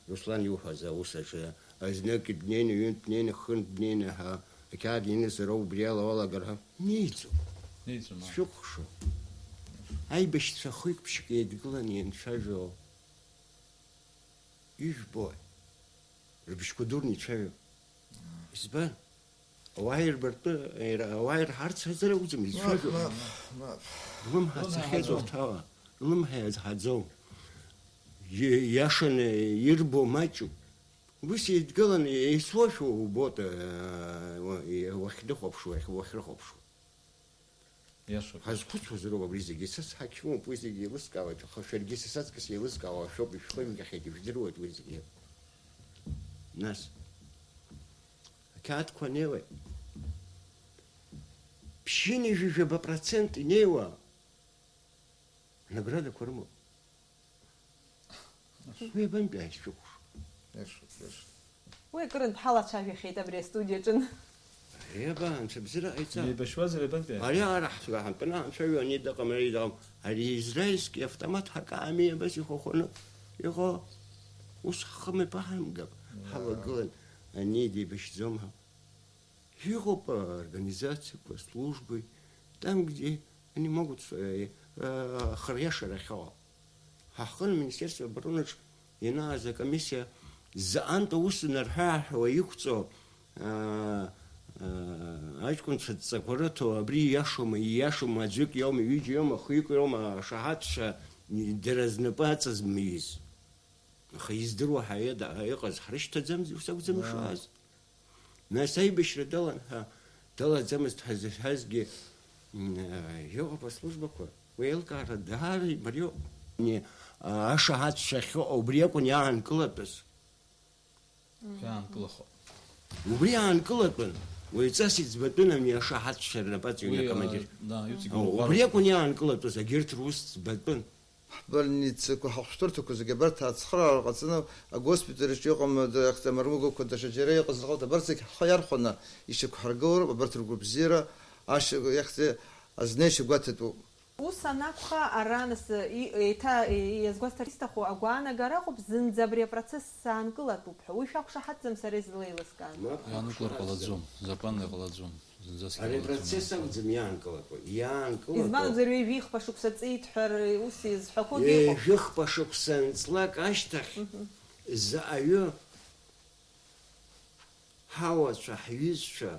Руслан иуҳәаз аус аҿы, знык днеины, ҩынтә днеины, хынтә днеины ҳәа, ақьаад ианыз ара убри ала уалагар ҳәа, неиӡом. Неиӡом, аа. Сшәыкәхшоуп. Аибашьцәа хҩык-ԥшьҩык еидгыланы ианцәажәо, ижәбои? Рыбжьқәа дурны ицәажәо. Избан? Ауаа ирбартәы, ира-, ауаа ирҳарц азы ракәӡам изцәажәо. Мап, мап, мап. Лымҳа цахьеит урҭ ала. Лымҳа иазҳаӡом. Иа-, иашаны ирбо маҷуп. Ус еидгыланы еицуашәа убоит, э, уа-, уахьдыхәаԥшуа, уахь-, уахьрыхәаԥшуа. Иашоуп. Ҳазхәыцуазароуп абри зегьы, са сҳақьымуп, уи зегьы еилыскаауеит, аха шәаргьы са саҵкыс еилыскаауа шәоуп, ишәхымҩахьеит, ижәдыруеит уи зегьы. Нас, ақьаадқәа анеиуеит, ԥшьынҩажәи жәаба процент инеиуа анаградақәа рымоуп. Уи абантәи аишәыкәш? Иашоуп, иашоуп. Уи акырынтә ҳалацәажәахьеит абри астудиаҿын. Ари абан, анцәа бзиара ҟаиҵа. Еибашьуазар абантәи? Ари ара ҳцәа ҳампаны анцәа ҩани дыҟам, ари дыҟам. Ари израильски автомат ҳакаами абас ихәахәаны иҟоу. Ус ҳхы мҩаԥаҳамгап, иа, ҳалагылан, ани деибашьӡом ҳәа. Иҟоуп организациақәа, службы, там, где они могут, э, э, хыриашарахьоу. Ҳаҳхын Министерство оборонаҿ ианааз акомиссиа заҟантә аус нарҳәы-аарҳәуа иқәҵоу, э, э, аҷкәынцәа дҵақәа рыҭо, абри ииашоума, ииашоума, аӡәык иоума, ҩыџьа иоума, хҩык иоума, ашаҳаҭцәа дара знапы аҵазмыҩыз. Аха издыруа ҳәа иада-, иҟаз ҳрышьҭаӡамзи, ус акәӡами, аа, ишыҟаз? Нас аибашьра далан ҳәа далаӡамызт ҳәа зҳәазгьы, м, иҟоуп аслужбақәа. Уи аилкаара даара имариоуп. Ани, а, ашаҳаҭцәа ахьыҟоу убри акәын иаанкылатәыз. Иаанкылахо. Убри аанкылатәын. Уаҩҵас иӡбатәын ани ашаҳаҭцәа рнапаҵаҩны, уи, а, акомандир. Да, иҵегь. О, убри акәын иаанкылатәыз, агьырҭ рус ӡбатәын. Ҳбольницақәа, ҳахәшәтәырҭақәа зегьы абарҭ ацхыраара ҟаҵаны, агоспитальаҿ иҟам, д-, амармыгақәа даҽаџьара иҟаз рҟынтә, абарҭ зегь ҳхы иархәаны ишьақәҳаргылароуп, абарҭ ргәабзиара, ашьа-, иахьӡ-, азнеишьа гәаҭатәуп. Ус анакәха, ара нас, и-, еиҭа, и-, иазгәасҭарц исҭаху агәаанагара ыҟоуп, зынӡа абри апроцесс аанкылатәуп ҳәа. Уи шәақәшаҳаҭӡам сара излеилыскааз. Мап, иаанкылар ҳақәшаҳаҭӡом. Ҟалаӡом, закәанла иҟалаӡом. Зынӡаск. Ари иҟалаӡом. Апроцесс акәӡам иаанкылатәу, иаанкылатәу. Избанзар, ҩажәи хԥа шықәса ҵит ҳәа ус изҳәақәогьы ыҟоуп. Ҩажәи хԥа шықәса анҵлак ашьҭахь, мгм, заҟаҩы ҳауацәа, ҳҩызцәа,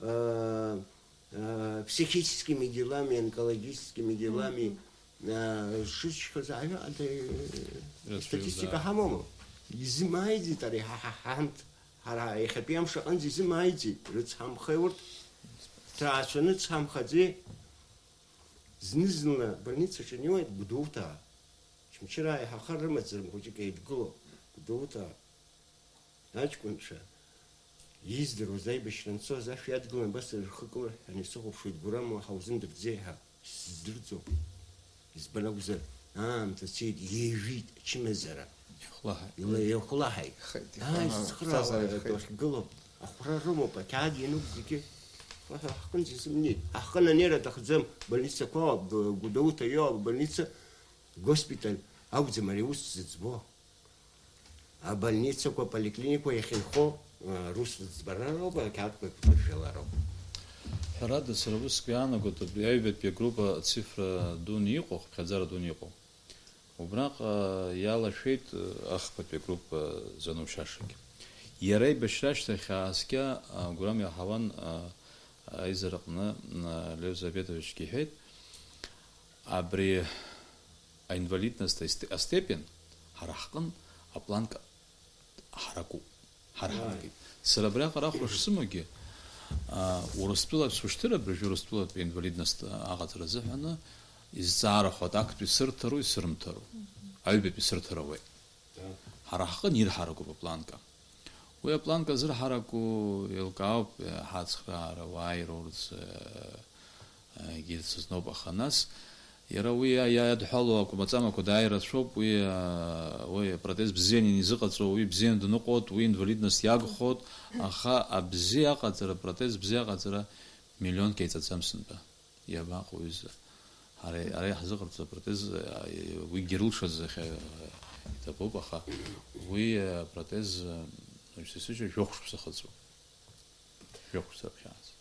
э, э, психическими делами, онкологическими делами, мгм, э, шыцәшәоз ажәа, ада, э, рацәаҩуп, статистика, да, ҳамоума? Изымааиӡеит ари ҳа, ҳа, ҳа, ҳамҭ. Ҳара иахьатәи амш аҟынӡа изымааиӡеит, рыцҳамхеи урҭ, ҭаацәаны цҳамхаӡеи? Зны-зынла больницаҿы инеиуеит Гәдоуҭаа. Очамчыра аиҳахар рымаӡам, хәыҷык еидгыло Гәдоуҭаа. Аҷкәынцәа издыруаз аибашьра анцоз ашә иадгылан, абас рхы кылырҳәҳәаны исыхәаԥшуеит, Гурам, уаҳа узымдырӡеи ҳәа. Сыздырӡом. Избан акәзар, аамҭа цеит, иажәит ачымазара. Ихәлаҳаит. Ихәлаҳаит. Ихеит, ааи, ихәлаҳаит. Сыцхраауа ахәҭазаара ихеит. Ахьгылоуп. Ахәра рымоуп, ақьаад иануп зегьы. Ҳаҳҟынӡа изымнеит. Ҳаҳҟын анеира аҭахӡам, больницақәоуп, Гәдоуҭа иоуп, абольница, госпиталь акәӡам ари аус зыӡбо. Абольницақәа, аполиклиникақәа иахьынхо, а, рус ӡбара роуп, ақьаадқәа ԥышәалароуп. Ҳәарада, сара уск иаанагоит, абри аҩбатәи агруппа ацифра дуны иҟоу, хыԥхьаӡара дуны иҟоу. Убраҟа иалашәеит, а, ахԥатәи агруппа занушьашагьы. Иара аибашьра ашьҭахь ааскьа, а, гәырам иаҳауан, а, аизараҟны, а, Лев Заветовичгьы иҳәеит, абри аинвалидность астепень ҳара ҳҟын апланка ҳаракуп, ҳара ҳаракит. Сара абриаҟара ахәра шсымоугьы, а, Урыстәыла, сушьҭыр абыржәы Урыстәылатәи инвалидность аҟаҵара азыҳәаны изҵаарахоит актәи сырҭару, исырмҭару, аҩбатәи сырҭар ауеит. Ҳара ҳҟын ирҳаракуп апланка. Уи апланка зырҳараку еилкаауп, ҳацхраара уааира урҭ, егьырҭ зноуп, аха нас иара уи иа-, иа-, иадҳәало акәмаҵамақәа дааи рацәоуп, уи, уи апротез бзианы изыҟаҵоу, уи бзианы дныҟәоит, уи инвалидность иагхоит, аха абзиа аҟаҵара, апротез бзиа аҟаҵара миллионк еиҵаӡам сынтәа. Иабаҟоу, ҩыза? Ара, ара иаҳзыҟарҵо апротез, а, уигьы рылшаз иахьа, а, иҭабуп, аха уи, а, апротез, а, уажә са сышьа жәохә шықәса хыҵуа. Жәохә шықәса раԥхьаӡа.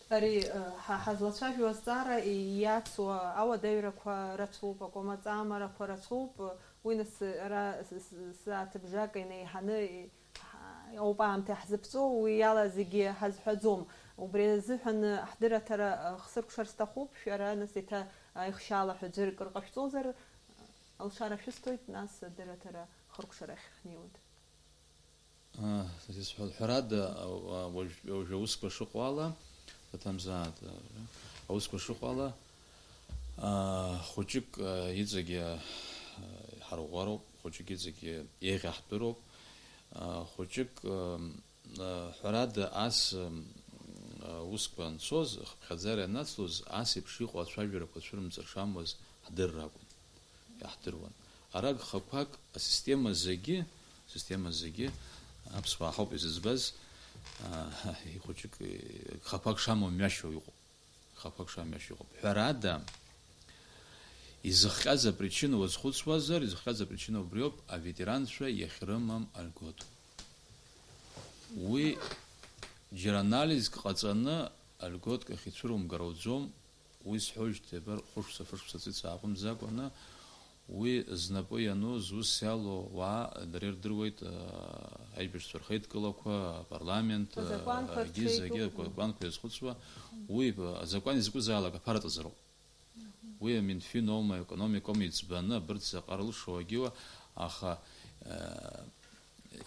Ари, а, ҳа ҳазлацәажәо азҵаара иацу ауадаҩрақәа рацәоуп, акәамаҵамарақәа рацәоуп, уи нас ара с-, с-, сааҭыбжак инеиҳаны и-, Ҳа-, ауп аамҭа иаҳзыԥҵәо, уи ала зегьы ҳазҳәаӡом. Убри азыҳәан ҳдырраҭара, а, хсыркәшар сҭахуп, шәара, нас, еиҭа, а, ихшьаала ҳәа ӡәыр кыр ҟашәҵозар, а, алшара шәысҭоит, нас адырраҭара хыркәшарахь ҳнеиуеит. А, исҳәо-, ҳәарада, а, уажә, уажә аусқәа шыҟоу ала, аҭамзааит, а, аусқәа шыҟоу ала, а, хәыҷык, а, иҵегьы, а, ҳарӷәӷәароуп, хәыҷык иҵегьы еиӷьаҳтәыроуп, а, хәыҷык, а, Ҳәарада, ас, м, аусқәа анцоз, ахыԥхьаӡара ианацлоз, ас еиԥш иҟоу ацәажәарақәа цәырымҵыр шамуаз ҳдырра акәын, иаҳдыруан. Ара гхақәак, асистема зегьы, асистема зегьы, аԥсуаа ҳауп изыӡбаз, а, ихәыҷык, гхақәак шамоу мҩашьо иҟоуп. Гхақәак шамҩашьо иҟоуп. Ҳәарада, изыхҟьаз апричина уазхәыцуазар, изыхҟьаз апричина убриоуп, аветеранцәа иахьрымам алгот. Уи џьара анализк ҟаҵаны алготк ахь ицәырумгар ауӡом, уи сҳәоижьҭеи абар хәышықәса, фышықәса ҵәыца акәымзакәаны, уи знапы иану, зус иалоу уаа дара ирдыруеит, аа, аибашьцәа рхеидкылақәа, апарламент, Азакәанқәа агьи рҽеиҭухны. Зегьы акәанқәа иазхәыцуа, уи азакәан изакәызаалак аԥаратәазароуп. Уи аминфин аума, аекономика аума иӡбаны абырҭ заҟа рылшауагьы уа, аха, э,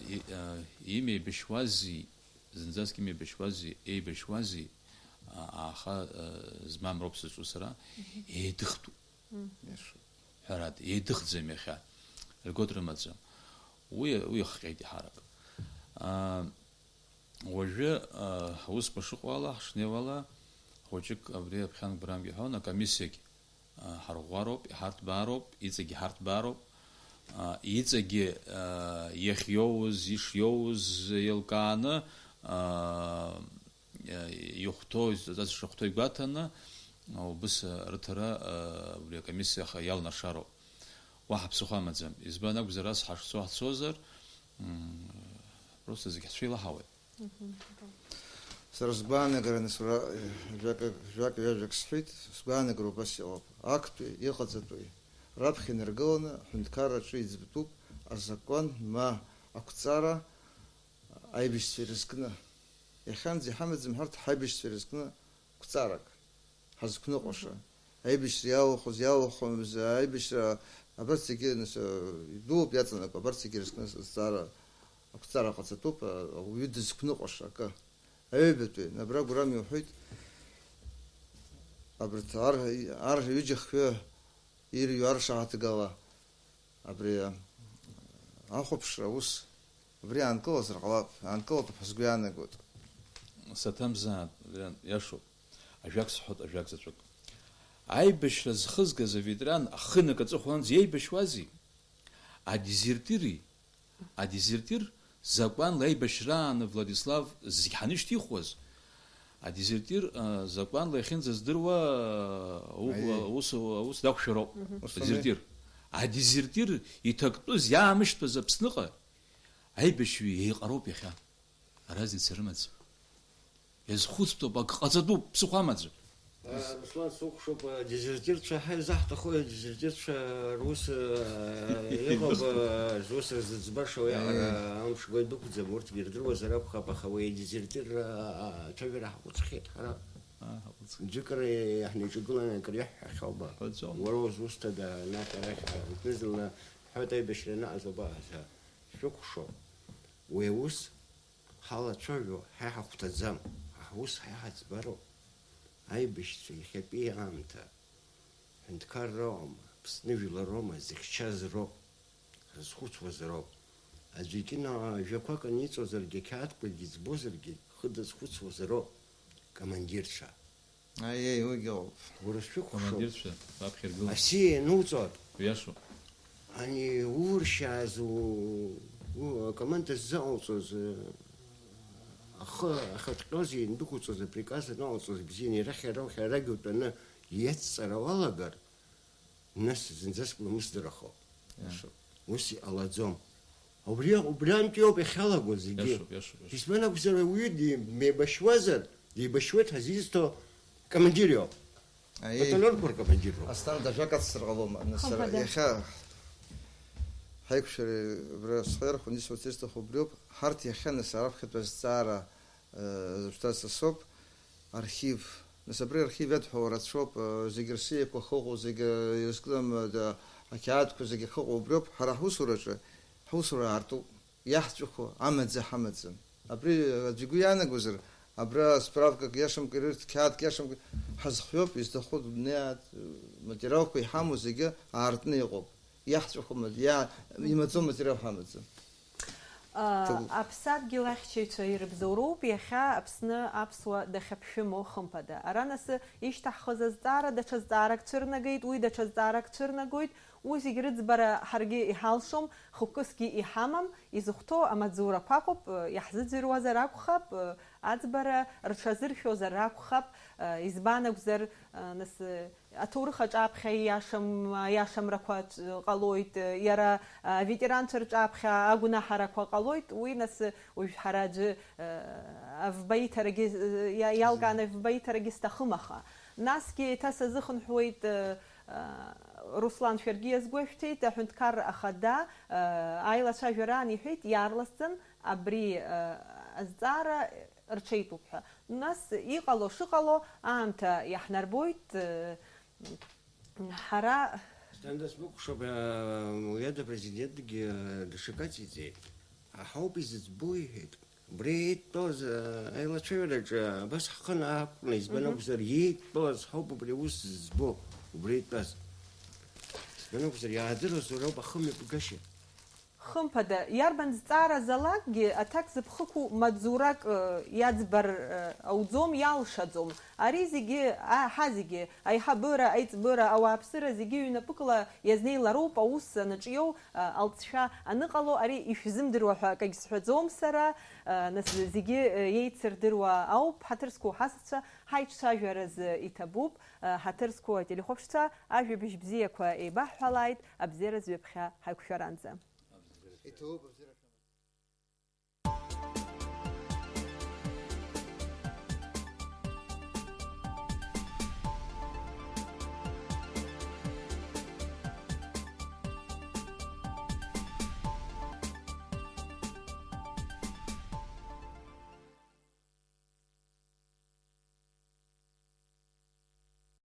и-, э, имеибашьуази, зынӡаск имеибашьуази, еибашьуази, а-, ааха, э, змам роуп сызҿу сара, еидыхтәуп. Ҳәарада, еидыхӡам иахьа, льгот рымаӡам. Уи, уи ихҟьеит иаҳарак. Аа, уажәы, аа, аусқәа шыҟоу ала, ҳшнеиуала, хәыҷык абри аԥхьан гәрамгьы иҳәон, акомиссиагь, аа, ҳарӷәӷәароуп, иҳарҭбаароуп, иҵегь иҳарҭбаароуп. Аа, иҵегьы, аа, иахьиоуз, ишиоуз еилкааны, аа, ихәҭоу, изҵаз шахәҭоу игәаҭаны, убыс рыҭара, убри акомиссиа аха иалнаршароуп. Уаҳа ԥсыхәа амаӡам. Избан акәзар, ас ҳашцо ҳцозар, м, просто зегь ҳцәеилаҳауеит. Мгм. Сара сгәаанагараны сара, жәак, жәак, ҩажәак сҳәеит, сгәаанагара убас иҟоуп. Актәи, иҟаҵатәи раԥхьа инаргыланы аҳәынҭқарраҿы иӡбатәуп азакәан ма ақәҵара аибашьцәа ирызкны. Иахьанӡа иҳамаӡам ҳарҭ ҳаибашьцәа ирызкны қәҵарак ҳазқәныҟәаша. Аибашьра иалахәыз, иалахәымыз, аибашьра абарҭ зегьы, нас, идууп иаҵанакуа, абарҭ зегьы ирызкны азҵаара, ақәҵара ҟаҵатәуп, ауаҩы дызқәныҟәаша акы. Аҩбатәи, абра Гәырам иуҳәоит, абарҭ ар-, ар ҩыџьа хҩы ирҩуа аршаҳаҭгала, абри ахәаԥшра аус, абри аанкылазар ҟалап, аанкылатәуп ҳәа сгәы иаанагоит. Саҭамзаат, Леон, иашоуп. Ажәак сҳәоит, ажәак заҵәык. Аибашьра зхызгаз аветеран ахынак аҵыхәанӡа иеибашьуазеи? Адезертири Адезертир закәанла аибашьрааны Владислав зегь ҳанышьҭихуаз, адезертир, а, закәанла иахьынӡаздыруа, а, у-, Аиеи. аус, аус дақәшәароуп. Мгм. Ус адезертир. Адезертир иҭактәыз иаамышьҭуаз Аԥсныҟа аибашьҩы еиҟароуп иахьа. Разница рымаӡам. Иазхәыцтәуп, ак ҟаҵатәуп, ԥсыхәа амаӡам. Руслан, сукәшоуп, адезертирцәа ҳаизаҳҭаху, адезертирцәа рус, э, иҟоуп, э, зус рзыӡбаша уи аҟара Аиеи. Амш гәы дәықәӡам, урҭгьы ирдыруазар акәхап, аха уи адезертирра, а, ацәажәара ҳаҟәыҵхьеит ҳара. Аа, ҳаҟәыҵхьеит. Џьыкара иаҳнеиҿагыланы акыр иаҳҳәахьоу ба. Ҳәаӡом. Уара узусҭада, нас арахь ҳазнызынла ҳҳәоит, аибашьра анаҟаз убаҟа ҳәа. Шәыкәшоуп. Уи аус ҳалацәажәо ҳа иҳахәҭаӡам, ҳус ҳа иҳаӡбароуп. Аибашьцәа иахьатәи аамҭа ҳәынҭқарра ыҟоума, Аԥсны жәлар роума, зыхьчаз роуп, ҳазхәыцуазар ауп. Аӡәы икьына жәақәак аниҵозаргьы, ақьаадқәагьы ӡбозаргьы, хы дазхәыцуазар ауп, командирцәа. Аиеи, уигьы ыҟоуп. Уара шәыкәхшоуп. Командирцәа, раԥхьа иргылоуп. Асиа иануҵо. Иашоуп. Ани ууршьааз у-, у-, акоманда ззыҟауҵоз, э, ахы ахьаҭҟьоз иандәықәҵоз, априказ анаҟауҵоз бзианы, ирахь-арахь арагь утәаны иацҵара уалагар, нас зынӡаск ламысдырахо. Иашоуп. Ус иҟалаӡом. Убри, убри аҩнтәи ауп иахьалаго зегьы. Иашоуп, иашоуп, иашоуп. Избан акәзар, ауаҩы ди-, меибашьуазар, деибашьуеит ҳәа зизҭо командир иоуп. Аиеи. Батальонқәа ркомандирроуп. Асҭанда, ажәак ацсыр ҟалома? Нас ара Хымԥада. Иахьа ҳаиқәшәара абра схы иархәаны исуц исҭаху убриоуп. Ҳарҭ иахьа нас араԥхьатәи азҵаара, э, зышәҭаз са соуп. Архив. Нас абри архив иадҳәалоу рацәоуп, э, зегь рсиақәа ахьыҟоу, зегь, э, ирызкны, э, ақьаадқәа зегь ахьыҟоу убриоуп. Ҳара ҳусураҿы, ҳусура аартуп. Иаҳҵәахуа амаӡа ҳамаӡам. Абри аӡәы игәы иаанагозар, абра справкак иашамкәа ирырҭ, қьаадк иашамкәа ҳазхиоуп, изҭаху дунеи материалқәа иҳамоу зегьы аартны иҟоуп. Иаҳҵәахуа ма-, иа-, имаӡоу материал ҳамаӡам. А, Ҭабуп. Аԥсадгьыл ахьчаҩцәа ирыбзоуроуп иахьа Аԥсны аԥсуа дахьаԥшәымоу, хымԥада. Ара нас ишьҭаҳхыз азҵаара даҽа зҵаарак цәырнагеит, уи даҽа зҵаарак цәырнагоит. Уи зегь рыӡбара ҳаргьы иҳалшом, хықәкысгьы иҳамам, изыхәҭоу амаҵзурақәа акәуп, иаҳзыӡырҩуазар акәхап, аӡбара рҽазыршәозар акәхап, избан акәзар, нас, аҭоурых аҿы аԥхьа ииашам, аиашамрақәа ҟалоит, иара аветеранцәа рҿы аԥхьа агәнаҳарақәа ҟалоит, уи нас уажә ҳара аӡәы, авба иҭарагьы, иа-, иалкааны авба иҭарагьы сҭахым, аха насгьы еиҭа сазыхынҳәуеит, Руслан, шәаргьы иазгәышәҭеит, аҳәынҭқарра ахада, аилацәажәараан иҳәеит, иаарласӡан абри азҵаара рҽеитәуп ҳәа. Нас иҟало шыҟало аамҭа иаҳнарбоит, ҳара Стәанда сбыкәшоуп, уи ада апрезидентгьы даҽакы аҵиҵеит. Ҳауп изыӡбо, иҳәеит. Убри еидтәалаз, а, аилацәажәараҿы абас ҳхы наақәкны, избан Мгм. акәзар, еидтәалаз ҳауп убри аус зызбо, убри еидтәаз. Избан акәзар, иаадыруазар ауп ахымҩаԥгашьа. Хымԥада, иарбан зҵаара залакгьы аҭак зыԥхықәу маҵзурак, э, иаӡбар, э, ауӡом, иалшаӡом. Ари зегьы, а, ҳа зегьы, аиҳабыра, аиҵбыра, ауааԥсыра зегьы ҩнапыкла иазнеилароуп аус анаҿиоу, алҵшәа аныҟало, ари ишәзымдыруа ҳәа акагь сҳәаӡом сара, нас зегьы еицырдыруа ауп, ҳаҭыр зқәу ҳасасцәа, ҳаиҿцәажәаразы иҭабуп, ҳаҭыр зқәу ателехәаԥшцәа, ажәабжь бзиақәа еибаҳҳәалааит, абзиаразы ҩаԥхьа ҳаиқәшәаранӡа. Иҭабуп, абзиара.